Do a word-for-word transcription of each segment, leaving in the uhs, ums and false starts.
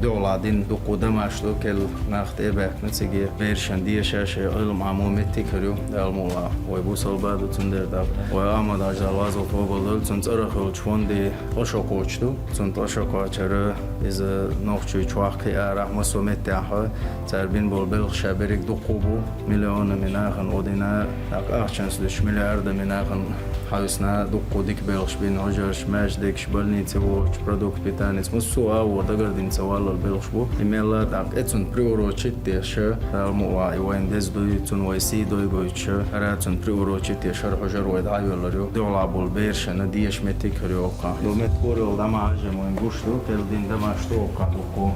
дуьхьал дина дуккха домаш ду, кхел нах тӀе а баьхкина цига, берашна дешаш, Ӏилма Ӏамо меттиг хир ю, Дала мукъалахь, вай бусалба ду цундела дакъа. Вай Ахьмад-Хьажа, Дала гӀазот къобалдойла, цун цӀерах йолчу фонде ткъа шо кхочуш ду. Цунна ткъа шо кхочура иза Нохчийчохь, кхин арахь, массо а меттехь цара бина болу белхаш ша берриг дуккха а бу, миллионами нахана гӀо дина, тӀаккха ахчанца дуьсуш миллиардами нахана хьаьвсина, дуккха а дика белхаш бина, хьуьжарш, маьждигаш, больница, вочу продукт питанец, массо а агӀор дагардина ца валлал белхаш бу. И мелла а тӀаккха, э, цунна приурочить деш, Дала мукъалахь, и вайна деза дуй, цунна вай сий дой гойтуш, хӀара цунна приурочить деш, хӀара хьуьжар вай дӀайоьллур ю. Дуьхьал болу берашна деша меттиг хир ю хӀокхахь. Ду метта кхоьралла дӀа ма хьажа, вайна гуш ду, кхел дина домаш ду хӀокхахь дуккха.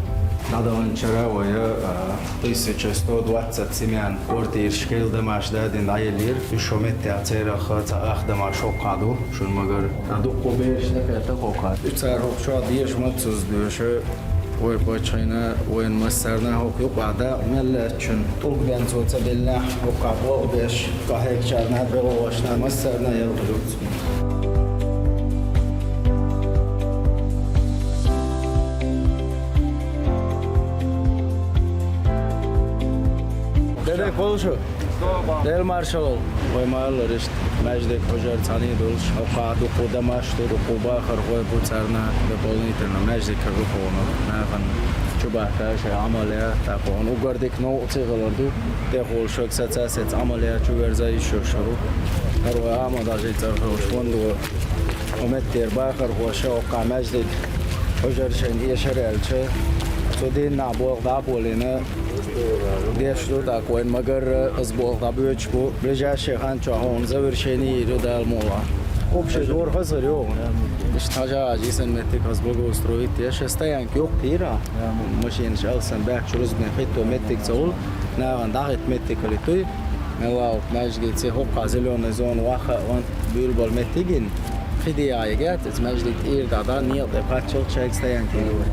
ДӀадаханчара вай, а, тысяча сто двадцать семян квартираш, кхел домаш дӀадина дӀаеллера. Уьш шо меттехь церах цхьа ах домаш хӀокхахь ду, шуна магар. А дуккха бераш дӀакхетта хӀокхахь. Уьш цара хӀокху чохь деша маццаза доьшу. Вай паччахьна, вайна массарна хӀокху юкъахь дакъа мел лаьттачун тӀулг бен цо ца беллехь, хӀокхахь болх беш, къахьегначарна, белхалошна массарна а ялх ю. Дерриг а вовшах. Дела маршалла. Вай ма-аллара, иштта маьждиг, хьуьжар цхьаьна а долуш, хӀокхахь дуккха а домаш ду, дуккха а бахархой бу, царна дополнительно маьждиг хир ду хьуна. Нахана чу бахка шайн Ӏамал ян, тӀаккха хьуна уггар дика новкъа ца хилар ду. ТӀехула шуьга саца а сецна Ӏамал ян, чу верза а йиш йолуш хир ву. ХӀара вай Ахьмад-Хьажин цӀарах йолуш фондо хӀокху меттера бахархоша хӀокхахь маьждиг, хьуьжар шайна эшар аьлча, цу дийнахь болх дӀа а болийна, деш ду, тӀаккха вайна ма-гарра, хаза болх дӀабоьдуш бу. Ближайший хан чохь хьуна завершение йийр ю, Дала мукъалахь. Общий двор хаза хир ю. Иштта хьажа а хьажа, йисина меттиг хаза благоустроить еш, стоянка йоккхийра. Машинаш алсам баьхкачу рузбане хӀитто меттиг ца хуьлу, нахана дӀахӀитта меттиг хилийта дуй. Мелла а маьждиган цӀе хӀокхахь зелёная зона ваха а ван буьйлабала меттиг йина, кхин де а йигет, иза маьждиг тӀера дӀа, дӀа, некъа тӀе паччалц шайга стоянка йийр ю.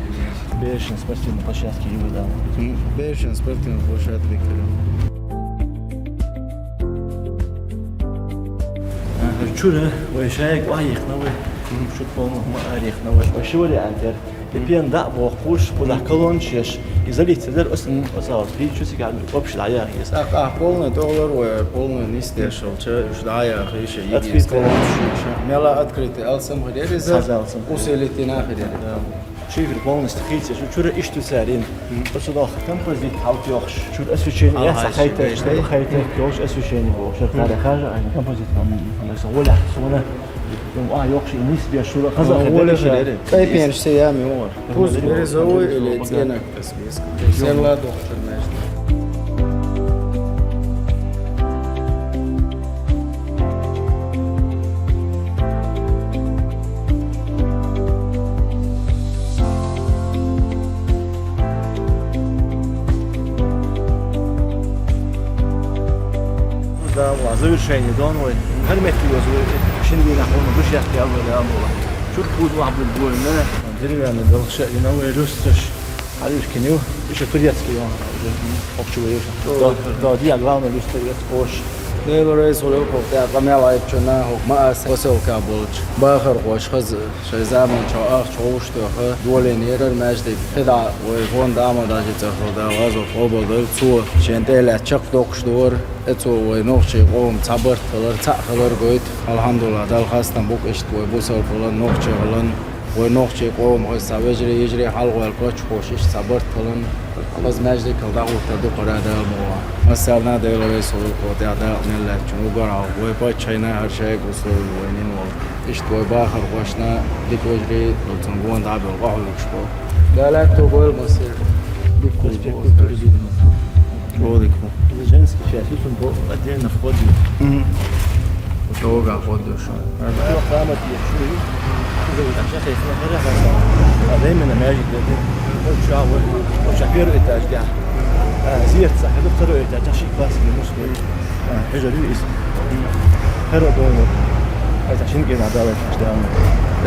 Берашна спортивный площадка ю, да. М, берашна спортивный площадка дика ю. Аха, чуьра вай шайга охьайихна вай. М, шу полно ма арихна вай. Вай ши вариант яра. И пен дӀа а бохкуш, кхузахь колоннаш еш, и залить ца дара, аса, аса вот, три часика общий дӀаяха еза. ТӀаккха ахь полный тӀехула вай, полный нисдеш хилча, уьш дӀаяха йиш, открытый колоннаш еш. Мелла открытый алсам хир яра иза, усилительный хир яра. Да. Шифер полностью хийца, шу чуьра иштта ю цара йина. Аса доху композит хьалатоьхуш, чуьра освещение яц, хьалхашка хьайта, гайштай. Хьайта йолуш освещение бохуш, шуьра цара хажа, композит, м, м, аса гӀолехь суна. Ну, а, йоккхуш, и нисбеш, шура хаза хир дара. Кайпенаш се ями вар. Пусть бирюзовый или цӀена каспийский. Села дохтур между. Да, ва, завершение дон вай. ХӀара меттиг йоза вай. Шин дийнахь хьуна гуш яхки алла, да, алла. Чуьра кхуза вахь буьлла гойна. Деревянный белхаш а йина вай, люсташ. Хьалуьйш кин ю? Иша турецкий ю. Окчу вай. Да, да, диа главный люстер яц ош. Дела реза хуьлда хӀокху тӀехь къамел Ӏайчунна, хӀокху Маас посёлка болчу бахархоша хаза шайн заманчохь ахча гӀовш тоьхна долийнера маьждиг. КхидӀа вай фонда Ахьмад-Хьаьжин цӀарах Дала гӀазот къобалдойла, цо шен тӀе а лаьцна чекхдоккхуш дора. Оцо вай нохчийн къоман цхьа барт хилар, цхьаъ хилар гойту. Алхьамдулиллахь, Далла хастам бу-кх иштта вай бусалба хиларна, нохчий хиларна. Вай нохчийн къоман хаза цхьа вежарий, йижарий, хьалха ваьлла кхоччуш иштта цхьа барт хиларна. Хаза маьждиг хила дӀахӀуттур ду-кх хӀара, Дала мукъалахь. Массарна а Дела реза хуьлда хӀокху тӀехь дакъа мел лаьттачунна, уггар хьалха вай паччахьна, хӀара шайга условия вайна йина волу. Иштта вай бахархошна дика вежарий, оцунна гонах дӀа а бевлла, къахьоьгуш бу. Дала аьтто бойла массеран. Дика курс бу. Чолик бу. Женский часть, ю цунна бо отдельно вход ю. Мгм. Чога вход ю шу? А временно маьждиг дерг. Шу вай, шу первый этаж, да. А, зерца, это второй этаж, а ши класс, не может быть. А, хьужар ю иза. ХӀара а дона. Ай, ца шин кӀира далай этаж, да.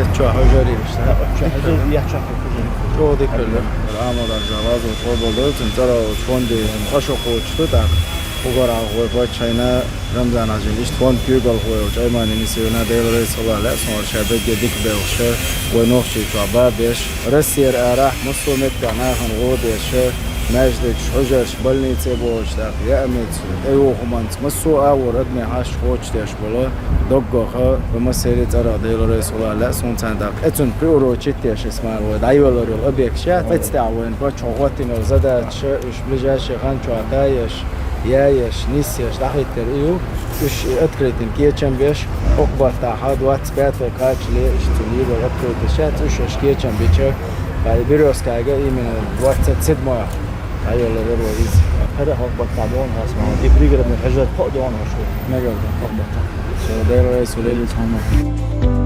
Эт чу хьужар ю, да? А, чу хьужар, я чу хьужар. Чу дика хьужар. Рамадан жа вазу тобалда, цун цӀарал фонди, хашо кочу, так. Угар а гӀой бачайна Рамзан Хьажин иштта фонд куьйгалхо йолчу Аймани Нисиевна, Дела реза хуьлда цунна, ша дагге дика белхаш, вай нохчийчохь бан беш. Россера арахь массо а меттехь нахана гӀо деш, маьждигаш, хьужарш, больнице бохуш, тӀаккха яа меца, тӀеюху хӀуманца, массо а агӀор адамийн хьашт кхочушдеш болу, доггах, вай массеран цӀарах Дела реза хуьлда цунна, тӀаккха. Э, цунна приурочить деш, эс ма вай дӀайоьллур йолу объекташ яц, эцтехь вайн бачу хӀоттийна йолу задачаш, уьш ближайший хан чохь дайеш, яеш, нисъеш, дӀахӀиттар и ю. Уьш открытина кечам беш, хӀокху баттахь двадцать пятый кхачале, уьш цу либер открытина шаьц, уьш аша кечам бича, хьай Берёзкайга именно двадцать седьмой дӀайоллар яра вай иза. ХӀара хӀокху баттахь догӀу хьо, ас ма ван, и пригородный хьужар кхоъ догӀу хьо шу. Мегар ду хӀокху баттахь. Всё, Дела реза хуьлда. Дела реза хуьлда.